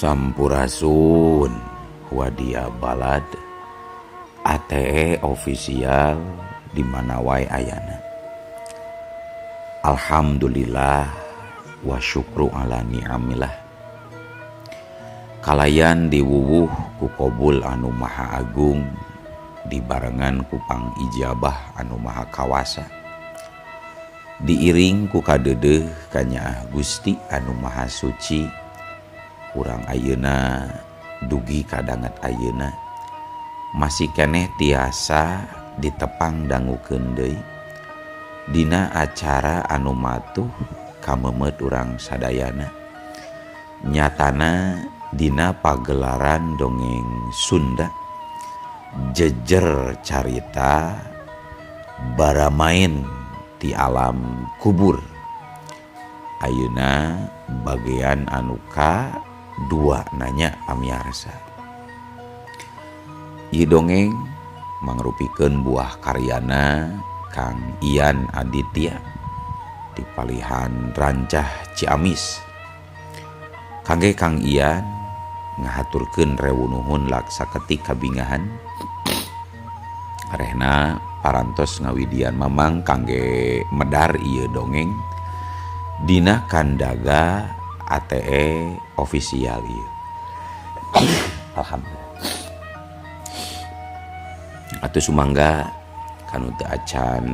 Sampurasun Wadia Balad ATE official di mana wae ayana. Alhamdulillah wa syukru ala ni'amillah. Kalayan diwuwuh ku kobul anu maha agung dibarengan ku pangijabah anu maha kawasa. Diiring ku kadeudeuh kanyaah Gusti anu maha suci urang ayeuna dugi kadanget ayeuna masih keneh tiasa ditepang dangukeun deui dina acara anu matuh kamemeut urang sadayana nyatana dina pagelaran dongeng Sunda jejer carita baramaen ti alam kubur ayeuna bagian anu ka dua nanya pamiarsa. Ieu dongeng mangrupikeun buah karyana Kang Ian Aditya di Palihan Rancah Ciamis. Kangge Kang Ian ngahaturkeun rewu nuhun laksa ketik kabingahan. Arehna parantos ngawidian mamang kangge medar ieu dongeng dina kandaga ATE official ieu. Alhamdulillah. Atuh sumangga kanu teu acan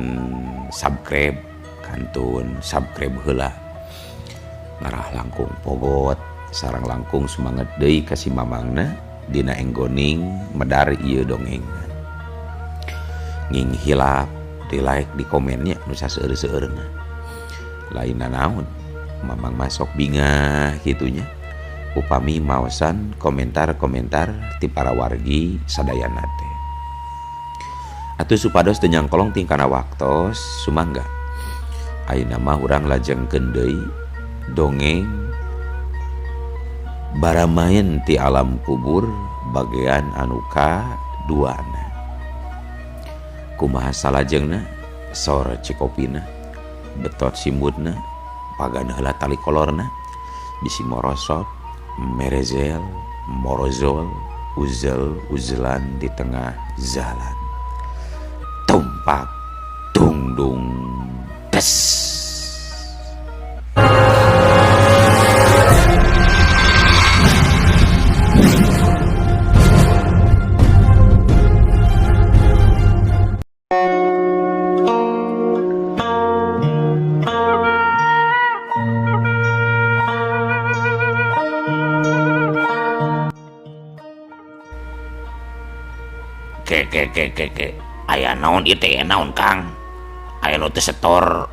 subscribe kantun subscribe heula. Ngarah langkung pogot sareng langkung semangat deui ka si mamangna dina enggoning medar ieu dongeng. Nging hilap di like di komennya nu saseueur-seueurna. Lain naon mamang masuk bingah gitunya upami maosan komentar-komentar ti para wargi sadayana teh. Atuh supados teu nyangkolong tingkana waktos sumangga. Ayeuna mah urang lajengkeun deui dongeng baramaen ti alam kubur bagian anu ka-duana. Kumaha salajengna sor cikopina betot simbutna pagan heula tali kolorna bisi morosot merezel morozol uzel uzelan di tengah jalan tumpak tungdung tes. Ke aya naon ieu teh naon Kang? Aya nu teu setor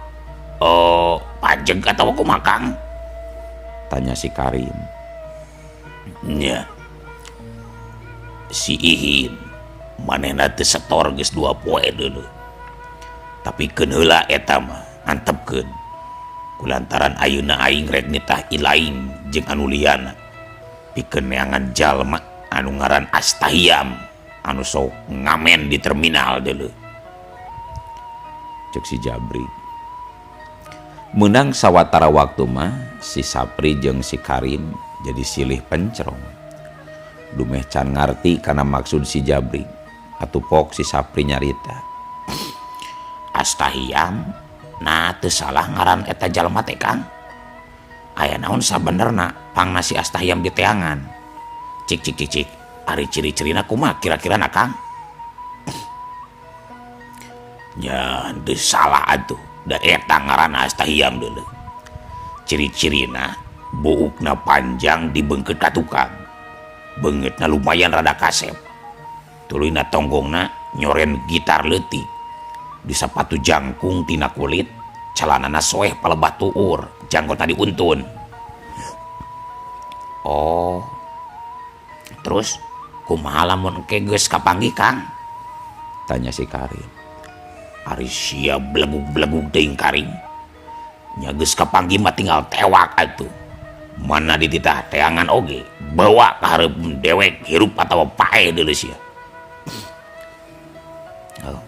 pajeg atawa kumaha Kang? Tanya si Karim. Nya. Si Ihin manehna teu setor geus 2 poe deuleu. Tapi keun heula eta mah antepkeun. Kulantaran ayeuna aing rek nitah ilaing jeung anu liyana. Pikeun neangan jalma anu ngaran Astahiam anu sok ngamen di terminal deuleu. Cek si Jabri. Menang sawatara waktu mah si Sapri jeung si Karim jadi silih pencrong. Dumeh can ngarti kana maksud si Jabri. Atuh pok si Sapri nyarita. Astahiam, nah teu salah ngaran eta jalma teh Kang. Aya naon sabenerna pangna si Astahiam di teangan. Cik cik cik cik. Ari ciri-cirina kumaha kira-kira na Kang? Nya teu salah atuh. Da eta ngaranna Astahiam deuleu. Ciri-cirina buukna panjang dibeungkeut ka tukang. Beungeutna lumayan rada kasep. Tuluyna tonggongna nyoren gitar leutik. Di sapatu jangkung tina kulit, calanana soeh palebah tuur, janggotna diuntun. Oh. Terus kumaha lamun engke geus kapanggih Kang? Tanya si Karim. Ari sia belegug-belegug teuing Karim. Nya geus kapanggih mah tinggal tewak atuh. Mana dititah teangan oge, bawa ka hareup dewek hirup atawa paeh deuleu sia. Oh,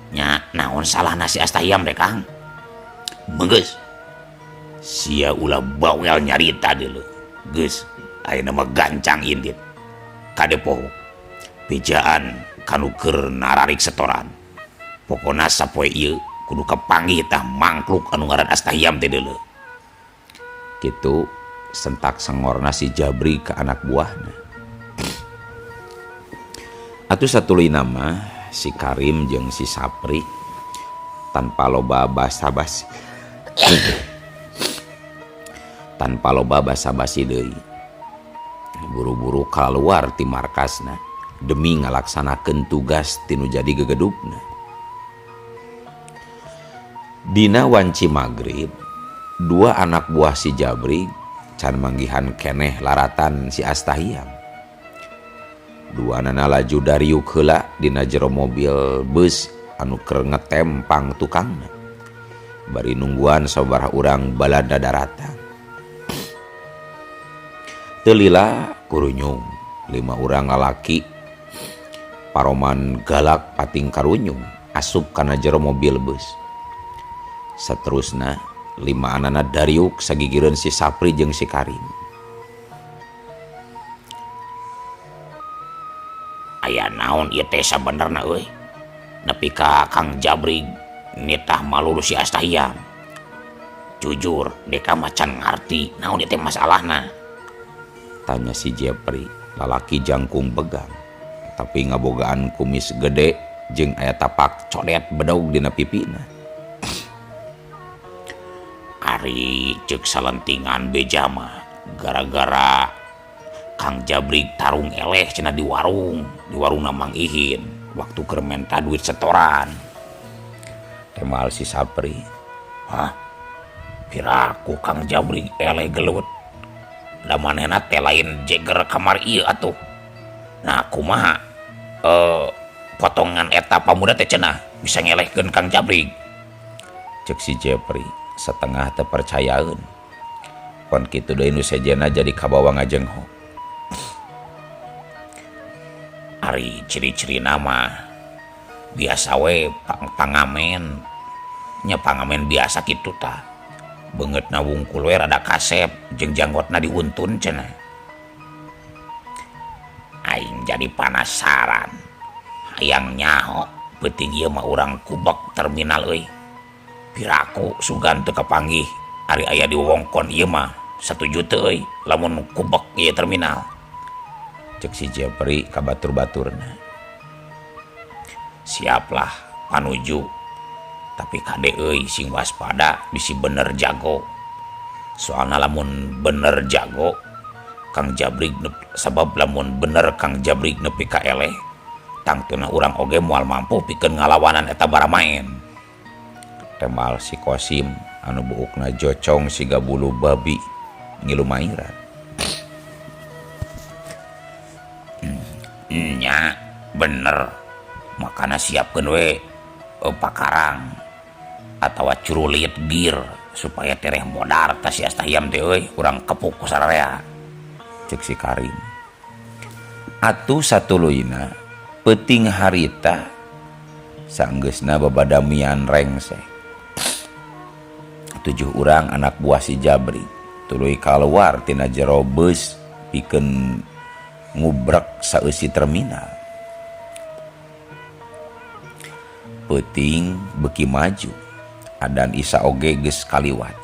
nya naon salahna si Astahiam deh Kang? Geus. Sia ulah bawel nyarita deuleu. Geus Ayeuna mah gancang indit. Kade poho. Bejaan kanu keur nararik setoran. Pokona sapoe ieu kudu kapanggih tah mangkluk anu ngaran Astahiyam teh deuleu. Kitu sentak sengorna si Jabri ke anak buahna. Atuh satuluyna mah si Karim jeung si Sapri tanpa loba basa-basi tanpa loba basa-basi deui buru-buru kaluar ti markasna demi ngalaksanakeun tugas tinu jadi gegedugna. Dina wanci magrib, dua anak buah si Jabri can manggihan keneh laratan si Astahiyam. Dua nana laju dariuk heula dina jero mobil bus anu keur ngetem pang tukangna. Bari nungguan sabaraha urang balada daratan. Teu lila kurunyung 5 urang lalaki paroman galak pating karunyung asup kana jero mobil bus. Saterusna 5 anana dariuk sagigireun si Sapri jeung si Karim. Aya naon ieu teh sabenerna euy? Nepi ka Kang Jabri nitah malulu si Astahiyam. Jujur deka mah can ngarti naon ieu teh masalahna. Tanya si Jepri, lalaki jangkung begang tapi ngabogaan kumis gede jeung aya tapak codet bedog dina pipina. Ari ceuk salentingan beja mah gara-gara Kang Jabri tarung eleh cenah di warung, di warungna Mang Ihin waktu keur menta duit setoran. Temal si Sapri. Hah? Piraku Kang Jabri eleh gelut. Da manehna teh lain jeger kamar ieu atuh. Nah kumaha potongan eta pamuda teh cenah bisa ngelehkeun Kang Jabri. Ceuk si Jepri setengah teu percayaeun. Pon kitu deui nu sejenna jadi kabawa ngajengho. Ari ciri-ciri nama biasa we pangamen. Nya pangamen biasa kitu tah. Beungeutna wungkul we rada kasep jeung janggotna diuntun cenah. Aing jadi panasaran. Hayang nyaho peuting ieu mah urang kubek terminal euy. Piraku sugan teu kapanggih ari aya di wewengkon ieu mah 1 juta euy lamun kubek ieu terminal. Ceuk si Jepri ka batur-baturna. Siaplah panuju. Tapi kade euy sing waspada bisi bener jago. Soalna lamun bener jago Kang Jabri sabab lamun bener Kang Jabri nepi ka eleh tangtuna urang oge moal mampu pikeun ngalawanan eta baramaen. Temal si Kosim anu buukna jocong siga bulu babi ngilumairan. Nya bener. Makana siapkeun we pakarang atawa curulit gear supaya tereh modar tas si Astahiyam teh euy urang kepuk ku sararea. Ceuk si Karim. Atuh satuluyna peuting harita sanggeusna babadamian rengsek. 7 urang anak buah si Jabri tuluy kaluar tina jero beus pikeun ngubrek saeusi terminal. Peuting beuki maju adan Isa oge geus kaliwat.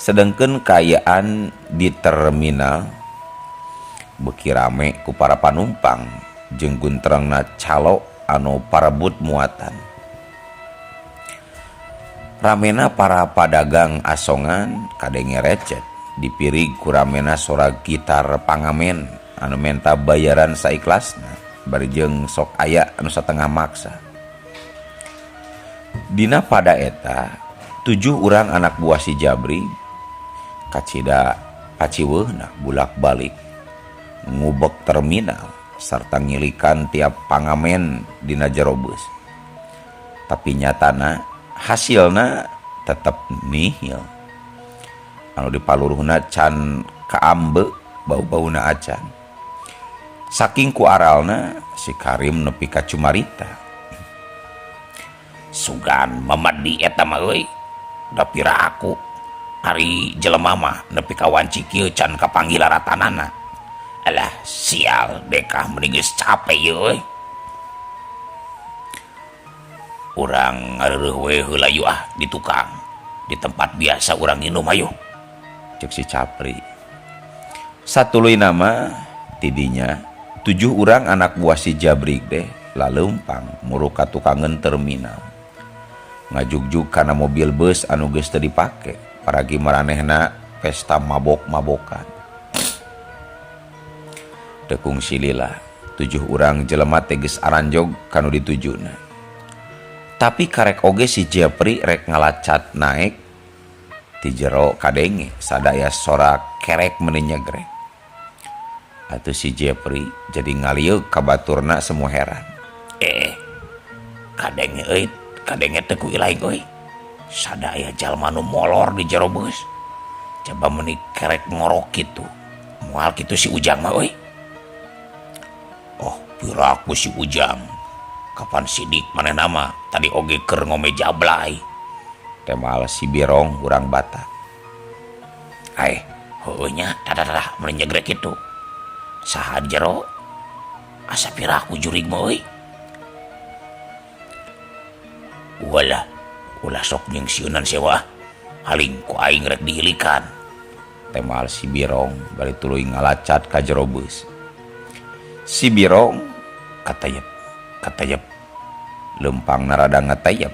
Sedengkeun kaayaan di terminal beuki rame ku para panumpang jeung guntrengna calo anu parebut muatan. Ramena para padagang asongan kadenge recet dipirig ku ramena sora gitar pangamen anu menta bayaran saikhlasna bari jeung sok aya anu satengah maksa. Dina pada eta 7 urang anak buah si Jabri kacida paciweuhna bulak-balik ngubek terminal sarta ngilikan tiap pangamen dina jero beus. Tapi nyatana hasilna tetep nihil. Anu dipaluruhna can kaambe bau-bauna acan. Saking ku aralna si Karim nepi ka cumarita. Sugan memedi eta mah euy. Da pira aku ari jelema mah nepi ka wanci kieu can kapanggih laratanana. Alah sial dekah meni geus capek ieu euy. Urang ngareureun we heula yu ah di tukang. Di tempat biasa urang nginum ayo. Cek si Capri. Satuluyna mah tidinya 7 urang anak buah si Jabrik deh laleumpang muruk ka tukangeun terminal. Ngajugjug kana mobil bus anu geus teu dipake, paragi maranehna pesta mabok-mabokan. Teu kungsi lila, 7 urang jelema teh geus aranjog kanu ditujuna. Tapi karek oge si Jepri rek ngalacat naek ti jero kadenge sadaya sora kerek meni nyegrek. Atuh si Jepri jadi ngalieuk ka baturna semua heran. Kadenge euy, kadenge teh ku ilaing euy. Sadaya jalma nu molor di jero beus. Coba meni kerek ngorok kitu. Moal kitu si Ujang mah euy. Oh, piraku si Ujang. Kapan sidik manehna mah tadi oge keur ngome jablay. Temal si Birong urang Batak. Aeh, heueuh nya tadadah meni nyegrek kitu. Saha jero? Asa piraku jurig mah euy. Walah, ulah sok nyingsieunan sewa. Haling ku aing rek dihilikan. Temal si Birong bari tuluy ngalacat ka jero beus. Si Birong katayep, katayep. Lempang narada ngatayep.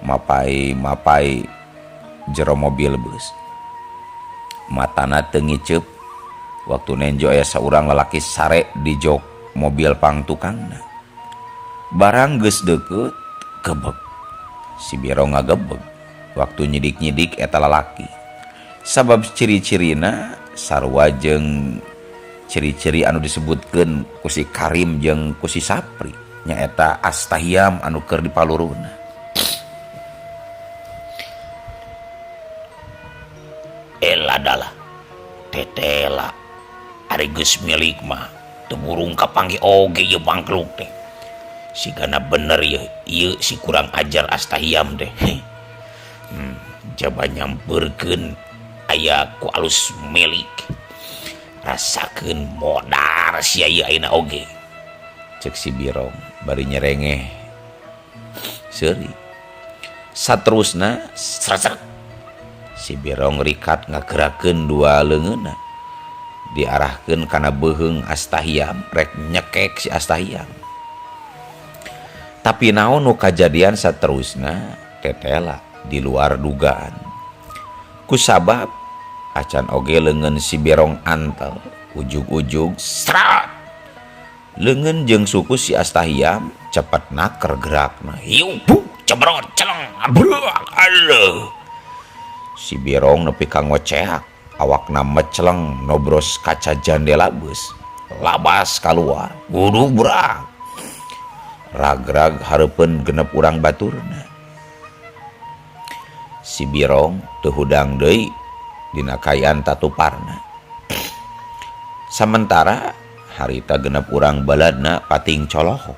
Mapai-mapai jero mobil beus. Matana teu ngiceup waktu nenjo aya saurang lalaki sare di jok mobil pangtukangna. Barang geus deukeut gebeg. Si Birong ngagebeg waktu nyidik-nyidik eta lalaki. Sabab ciri-cirina sarua jeung ciri-ciri anu disebutkeun ku si Karim jeung ku si Sapri nyaeta Astahiam anu keur dipaluruna. Ela dalah tetela ari geus milik mah teu burung kapanggih oge ieu bangkluk teh. Sigana bener ieu, ieu si kurang ajar Astahiam teh. Jaba nyampeurkeun aya ku alus milik. Rasakeun modar sia ieu ayeuna oge. Cek si Birong bari nyerengeh seuri. Saterusna sresek si Birong rikat ngagerakeun dua leungeunna diarahkeun kana beuheung Astahiam rek nyekek si Astahiam. Tapi naon nu kajadian saterusna tetela di luar dugaan. Kusabab acan oge leungeun si Birong antel ujug-ujug srat leungeun jeung suku si Astahiam cepet naker gerakna. Hiu bu cebrot celeng abruak aduh. Si Birong nepi ka ngoceak awakna meceleng nobros kaca jandela beus labas kaluar kudu berak ragrag hareupeun genep urang baturna. Si Birong teu hudang deui dina kaayaan tatuparna. Samentara harita genep urang baladna pating colohok.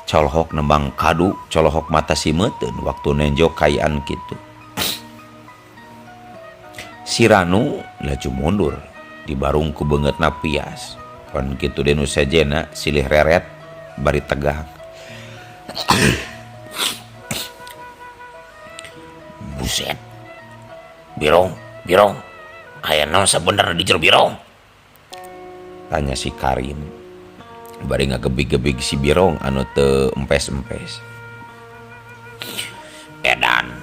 Colohok nembang kadu, colohok mata simeuten waktu nenjo kaayaan kitu. Si Ranu laju mundur dibarung ku beungeutna pias. Pan kitu deui nu sejena silih reret bari tegang. Buset. Birong, Birong. Aya naon sabenerna di jero Birong? Tanya si Karim. Bari ngagebig-gebig si Birong anu teu empes-empes. Edan,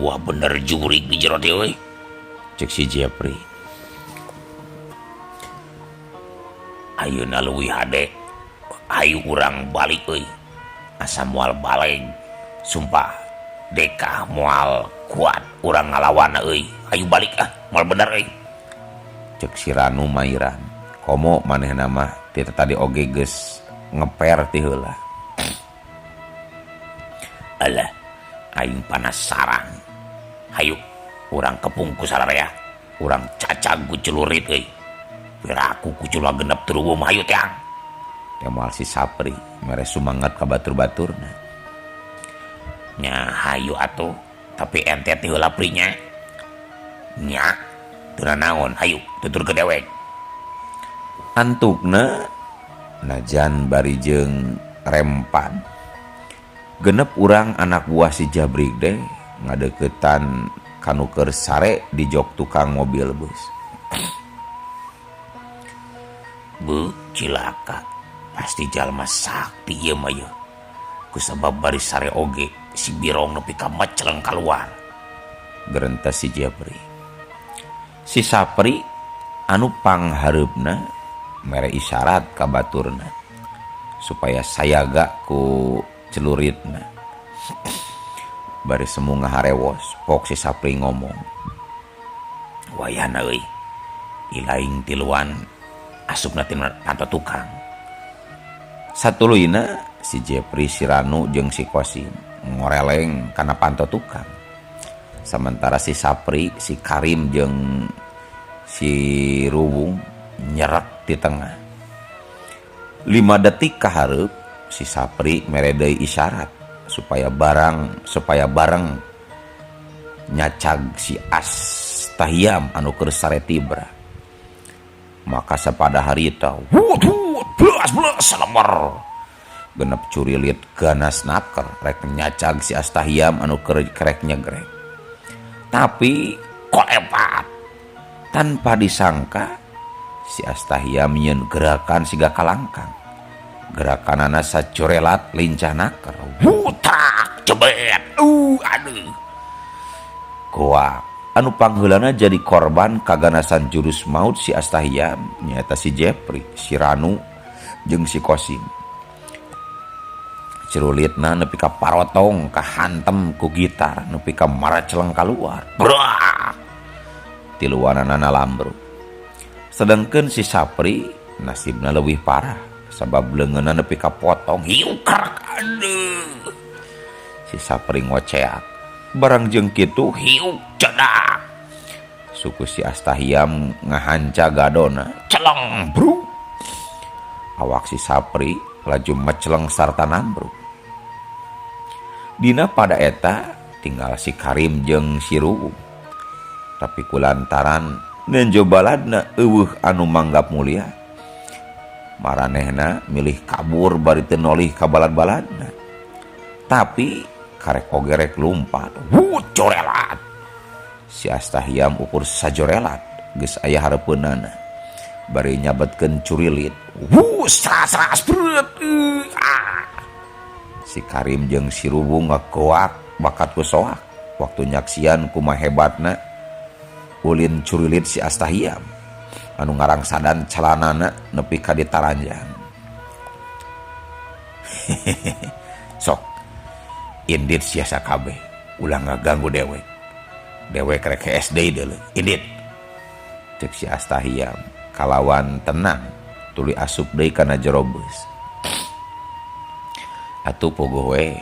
buah bener jurig di jero teh euy. Cek si Jepri. Ayeuna leuwih hade. Hayu urang balik euy. Asa moal baleg. Sumpah dekah moal kuat urang ngalawanna euy. Hayu balik ah, moal bener euy. Cek si Ranu mairan. Komo manehna mah ti tadi oge geus ngeper ti heula. Alah, aing panasarang. Hayu urang kepung ku sararea. Urang cacag ku celurit euy. Piraku ku culua genep teruwum hayu teang. Temal si Sapri mere sumangat ka batur-baturna. Nya hayu atuh, tapi ente teh heula prinya. Nya, teu nanaon hayu tutur ke dewek. Antukna najan bari jeung rempan genep urang anak buah si Jabrik deh ngadeukeutan kanu keur sare di jok tukang mobil bus. Bu cilaka pasti jalma sakti ieu mah yeuh. Kusabab bari sare oge si Birong nepi ka meceleng kaluar. Gerentes si Jabri. Si Sapri anu panghareupna mere isyarat ka baturna supaya sayaga ku celuritna. Bari semu ngaharewos, pok si Sapri ngomong. Wayahna euy, ilaing tiluan asupna tina panto tukang. Satuluyna si Jepri, si Ranu jeung si Kosim ngoreleng kana panto tukang. Sementara si Sapri, si Karim jeung si Ruwung nyerek di tengah. 5 detik kahareup si Sapri mere deui isyarat supaya bareng nyacag si Astahiyam anu keur sare tibra. Maka sapada harita wut wut blas blas salamar genep curilit ganas naker rek nyacag si Astahiyam anu keur kerek nyegrek. Tapi kolepat tanpa disangka si Astahiyam nyeun gerakan siga kalangkang. Gerakanana sacorelat lincah naker. Wutak jebet. Aduh. Goak anu pangheulana jadi korban kaganasan jurus maut si Astahiyam nyaeta si Jepri, si Ranu jeung si Kosim. Cerulitna nepi ka parotong kahantem ku gitar nepi ka maraceleng kaluar. Brak. Tiluanana lambruk. Sedangkeun si Sapri nasibna leuwih parah sabab leungeunna nepi ka potong hiu karak aduh. Si Sapri ngoceak barang jeung kitu hiu cedak. Suku si Astahiyam ngahanca gadona celeng bru. Awak si Sapri laju meceleng sarta nambruk. Dina pada eta tinggal si Karim jeung si Ruung. Tapi kulantaran nenjo baladna eueuh anu manggap mulia, maranehna milih kabur bari teu nolih ka balad-baladna. Tapi karek oge rek lumpat, wut corelat. Si Astahiyam ukur sajorelat geus aya hareupeunana bari nyabetkeun curilit. Wus sras-sras breup. Ah. Si Karim jeung si Ruwung ngagoak bakat ku soak waktu nyaksian kumaha hebatna ulin curilit si Astahiyam anu ngarangsadan calanana nepi ka ditaranjang. Sok indit sia sakabeh ulah ngaganggu dewek. Dewek rek SD deuleu indit. Cek si Astahiyam kalawan tenang tuluy asup deui kana jero beus. Atuh pogoh we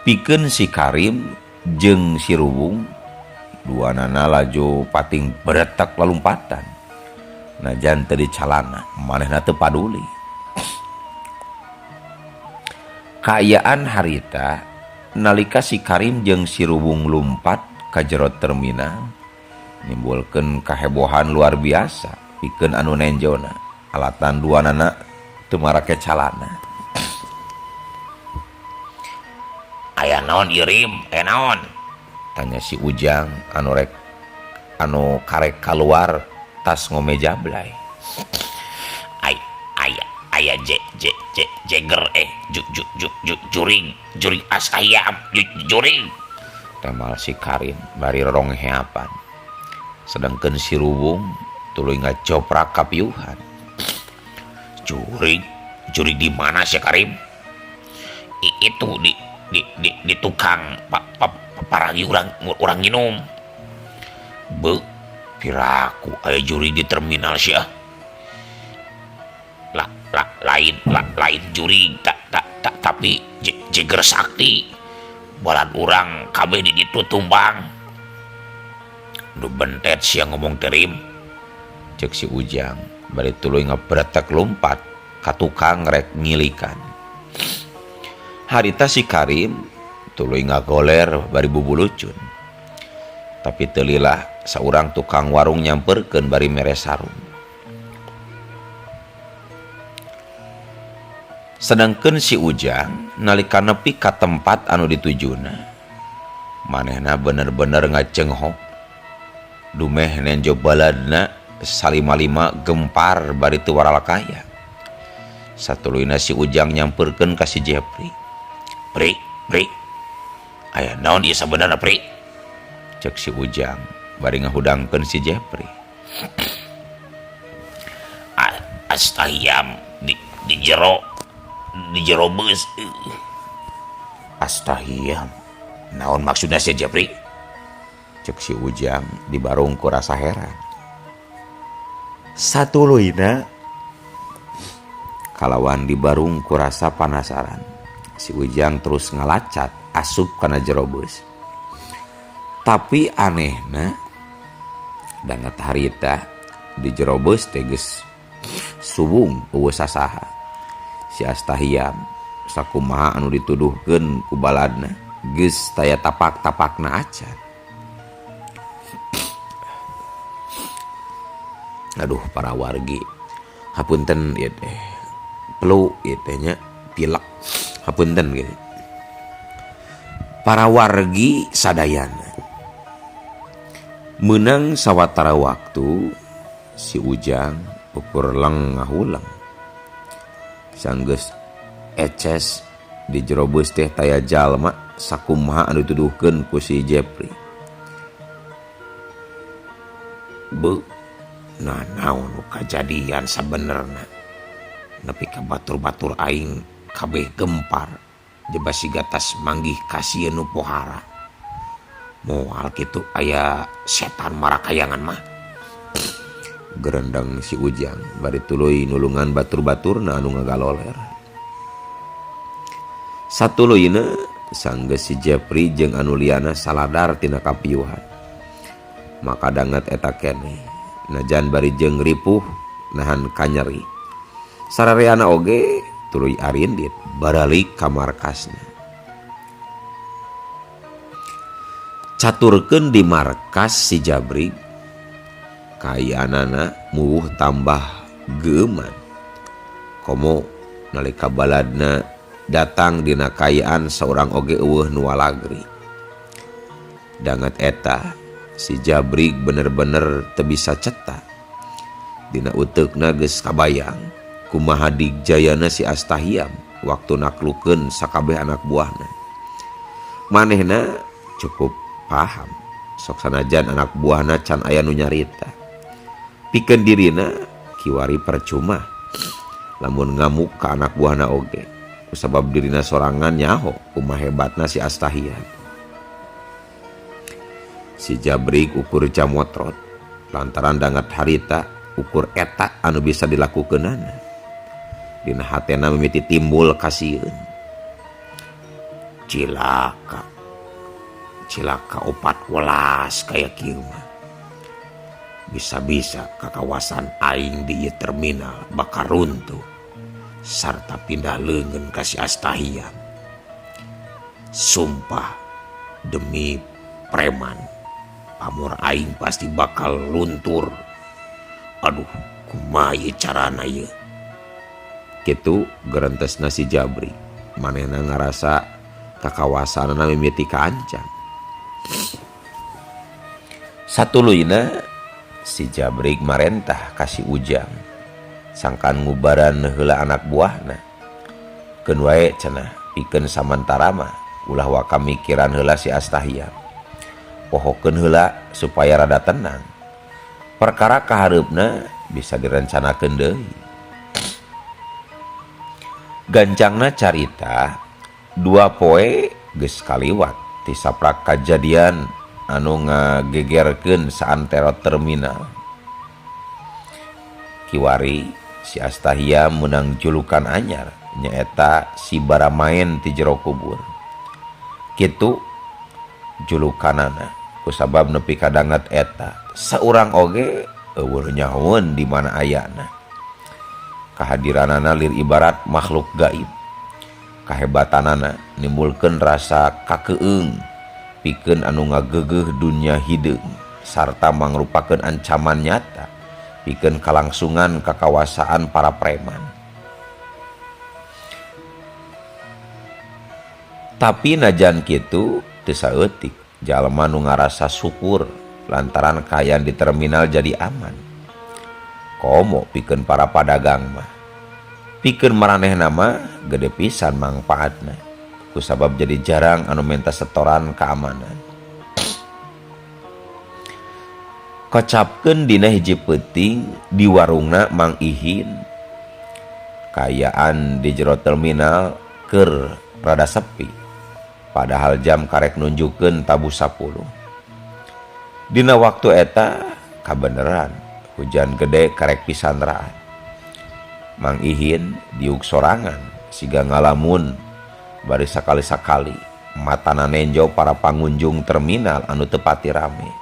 pikeun si Karim jeung si Ruwung duanana laju pating beretak lalumpatan. Najan teu dicalana manehna teu paduli. Kaayaan harita nalika si Karim jeung si Ruwung lumpat ka jero terminal nimbulkeun kahebohan luar biasa pikeun anu nenjona alatan duanana teu marake calana. Aya naon irim, aya naon? Tanya si Ujang anu rek anu karek kaluar tas ngome jablay. Ay aya aya je je je jeger ju ju ju ju juring juring Astahiyam ju, juring. Temal si Karim bari rorong heapan. Sedangkeun si Ruwung tuluy ngacoprak kapiuhan. Juring juring di mana sih Karim? Itu di di tukang paragi urang nginum. Be piraku aya juring di terminal sia. La, la, lain la, lain juring tak tak tak tapi jeger sakti. Balan urang kabeh di ditu tumbang. Duh bentet sia ngomong terim. Cek si Ujang bari tuluy ngebretek lompat ka tukang rek ngilikan. Harita si Karim tuluy ngagoler bari bubulucun. Tapi teu lila saurang tukang warung nyamperkeun bari mere sarung. Sedangkeun si Ujang nalika nepi ka tempat anu ditujuna, manehna bener-bener ngacenghok. Dumeh nenjo baladna salima-lima gempar bari teu waralakaya. Satuluyna si Ujang nyamperkeun ka si Jepri. Pri, Pri. Aya naon ieu sabenerna, Pri? Cek si Ujang bari ngahudangkeun si Jepri. Astahiyam di jero beus. Astahiyam. Naon maksudna si Jepri? Cek si Ujang dibarung ku rasa heran. Satuluyna kalawan dibarung ku rasa panasaran. Si Ujang terus ngalacat asup kana jero beus. Tapi anehna danget harita di jero beus teh geus subung eueuh sasaha. Si Astahiyam sakumaha anu dituduhkeun ku baladna geus taya tapak-tapakna acan. Aduh para wargi, hapunten ieu teh pelu ieu teh nya pilek, hapunten gitu. Para wargi sadayana meunang sawatara waktu si Ujang ukur leng ngahuleng. Sanggeus eces di jero beus teh taya jalma sakumaha anu dituduhkeun ku si Jepri. Beuh, nah naon nu kajadian sabenerna? Nepi ka batur-batur aing kabeh gempar jeba siga tas manggih kasieun nu pohara. Moal kitu aya setan marakayangan mah. Gerendeng si Ujang bari tuluy nulungan batur-baturna anu ngagaloler. Satuluyna sanggeus si Jepri jeung anu liana saladar tina kapiuhan. Maka danget eta keneh najan bari jeung ripuh nahan kanyeri. Sarareana oge tuluy arindit baralik ka markasna. Caturkeun di markas si Jabri, kaayaanana muwuh tambah geuman. Komo nalika baladna datang dina kaayaan saurang oge eueuh nu walagri. Danget eta si Jabri bener-bener teu bisa cetak. Dina uteukna geus kabayang kumaha digjayana si Astahiyam waktu naklukeun sakabeh anak buahna. Manehna cukup paham sok sanajan anak buahna can aya nu nyarita. Pikeun dirina kiwari percuma lamun ngamuk ka anak buahna oge kusabab dirina sorangan nyaho kumaha hebatna si Astahiyam. Si Jabrik ukur jamotrot lantaran dangat harita ukur eta anu bisa dilakukeunana. Dina hatena mimiti timbul kasieun. Cilaka. Cilaka opat welas kaya kieu mah. Bisa-bisa kakawasan aing di ieu terminal bakal runtuh sarta pindah leungeun ka si Astahiyam. Sumpah demi preman, pamor aing pasti bakal luntur. Aduh, kumaha ieu carana ieu? Kitu gerentesna si Jabri. Manehna ngarasa kakawasanana mimiti kaancam. Satuluyna si Jabrik marentah ka si Ujang sangkan ngubaran heula anak buahna. Keun wae cenah pikeun samantara mah ulah waka mikiran heula si Astahiyam. Pohokeun heula supaya rada tenang. Perkara kahareupna bisa direncanakeun deui. Gancangna carita dua poe geus kaliwat ti saprak kajadian anu ngagegerkeun saantero terminal. Kiwari si Astahiyam meunang julukan anyar nyaeta si Baramaen ti jero kubur. Kitu julukanana kusabab nepi ka danget eta saurang oge eueuh nyahoeun di mana ayana. Kahadiranana lir ibarat makhluk gaib. Kahebatanana nimbulkeun rasa kakeung pikeun anu ngagegeuh dunya hideung sarta mangrupakeun ancaman nyata pikeun kalangsungan kakawasaan para preman. Tapi najan kitu teu saeutik jalma nu ngarasa syukur lantaran kaayaan di terminal jadi aman. Komo pikeun para padagang mah. Pikeun maranehna mah gede pisan mangpaatna. Kusabab jadi jarang anu menta setoran keamanan. Kocapkeun dina hiji peuting di warungna Mang Ihin. Kaayaan di jero terminal keur rada sepi. Padahal jam karek nunjukkeun tabuh 10. Dina waktu eta kabeneran hujan gede karek pisan raat. Mang Ihin diuk sorangan siga ngalamun bari sakali-sakali matana nenjo para pangunjung terminal anu teu pati rame.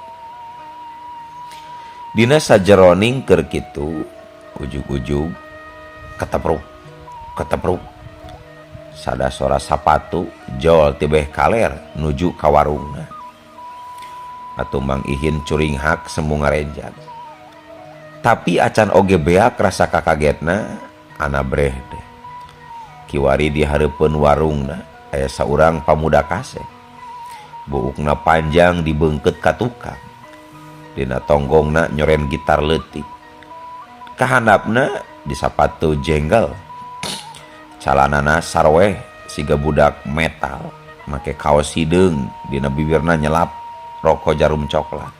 Dina sajeroning keur kitu ujug-ujug ketepruk ketepruk sada sora sapatu jol tibeh kaler nuju ka warungna. Atuh Mang Ihin curinghak semu ngarenjat. Tapi acan oge beak rasa kakagetna ana breh deh. Kiwari di hareupeun warungna aya saurang pamuda kasep. Buukna panjang dibeungkeut ka tukang. Dina tonggongna nyoren gitar leutik. Kahandapna di sapatu jengkel. Calanana sarweh siga budak metal, make kaos hideung, dina bibirna nyelap rokok jarum coklat.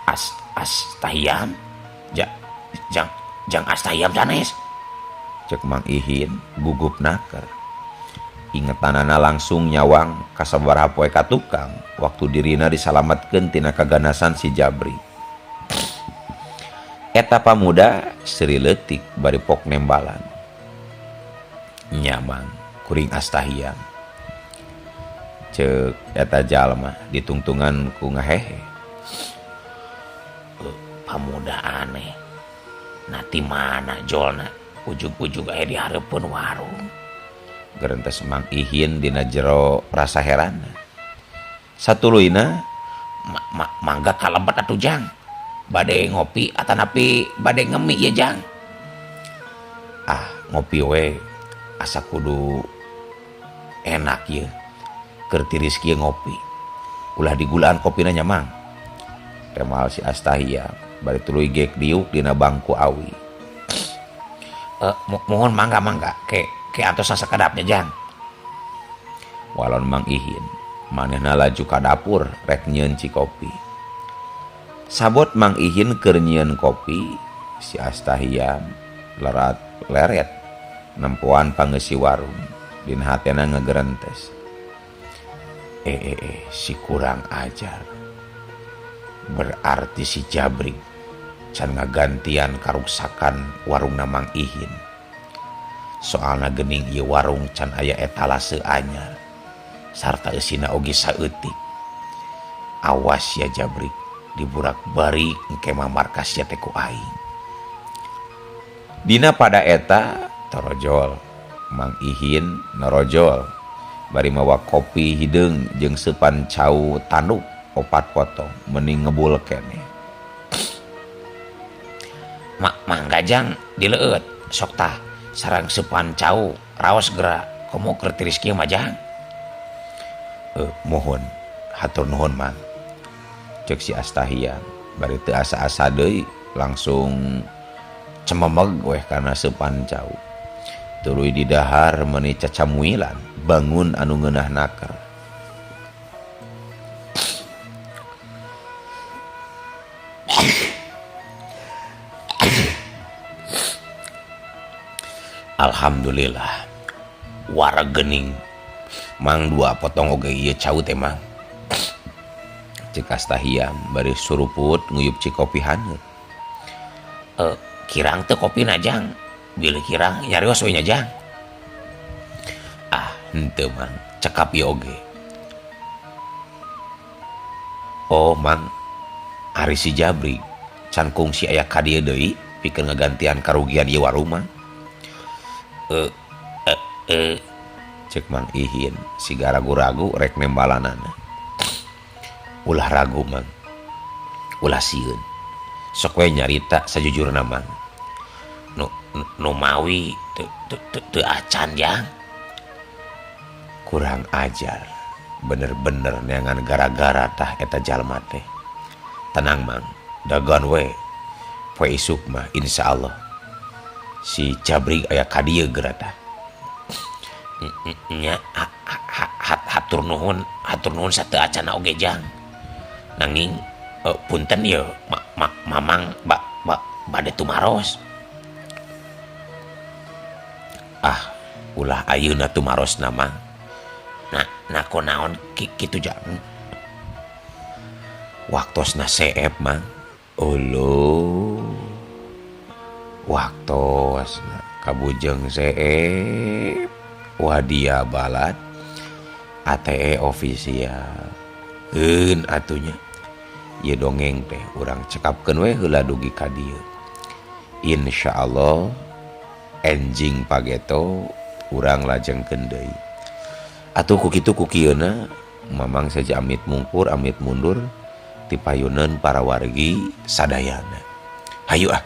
As astahiyam ja, jang jang astahiyam sanes. Cek Mang Ihin gugup naker. Ingetanana langsung nyawang kasabaraha poe ka tukang waktu dirina disalamatkeun tina kaganasan si Jabri. Eta pamuda seuri leutik bari pok nembalan. Nya Mang, kuring astahiyam. Ceuk eta jalma ditungtungan ku ngahehe. Pamuda aneh. Nati mana jolna ujug-ujug aya di hareupeun warung. Gerentes Mang Ihin dina jero rasa heran. Satuluyna mangga kalebet atuh Jang. Bade ngopi atanapi bade ngemi ieu Jang. Ah, ngopi we asa kudu enak ieu. Keur tiris kieu ngopi. Ulah digulaan kopina nya Mang. Remal si Astahia bari tuluy gek diuk dina bangku awi. Mohon mangga mangga ke ke atos sakedapnya Jang. Walon Mang Ihin manehna laju ka dapur rek nyieun cikopi. Sabot Mang Ihin keur nyieun kopi, si Astahia lerat leret nempoan pangeusi warung dina hatena ngegerentes. Si kurang ajar. Berarti si Jabri can ngagantian karuksakan warungna Mang Ihin. Soalna geuning ieu warung can aya etalase anyar sarta eusina oge saeutik. Awas ya Jabri, diburak bari engke mah markas sia teh ku aing. Dina pada eta torojol Mang Ihin norojol bari mawa kopi hideung jeung seupan cau tanduk opat potong mending ngebul keneh. Mangga Jang dileueut sok tah sareng seupan cau raos geura komo keur tiris kieu mah Jang. Mohon hatur nuhun Mang. Cek si Astahia bari teu asa-asa deui langsung cememeg weh kana seupan cau. Tuluy didahar meuni cacamuilan bangun anu ngeunah naker. Alhamdulillah wareg geuning Mang dua potong oge ieu cau teh Mang. Cek Astahia bari suruput nguyup cikopi haneut. Kirang teu kopina Jang. Bilih kirang nyarios we nya Jang. Ah, henteu Mang, cekap ieu oge. Oh Mang, ari si Jabri can kungsi aya ka dieu deui pikeun ngagantian karugian ieu warung Mang. Cek Mang Ihin siga ragu-ragu rek nembalanana. Ulah ragu Mang, ulah sieun. Sok we nyarita sajujurna Mang. Nu mawi teu acan Jang. Kurang ajar. Bener-bener neangan gara-gara tah eta jalma teh. Tenang Mang, dagoan we. Poe isuk mah insyaallah si Jabrik aya ka dieu geura tah. Nya hatur nuhun, hatur nuhun sateu acana oge Jang. Nanging punten ieu Mamang bade tumaros. Ah, ulah ayeuna tumarosna Mang. Nah, naon kitu Jang? Waktosna seep Mang. Uluh. Waktosna kabujeng seep wadia balad ATE official. Eun atunya. Ieu dongeng teh urang cekapkeun we heula dugi ka dieu. Insyaallah enjing pageto urang lajengkeun deui. Atuh ku kitu ku kieuna Mamang saja amit mungkur amit mundur tipayuneun para wargi sadayana. Hayu ah.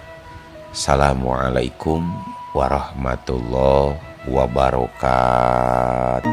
Assalamualaikum warahmatullahi wabarakatuh.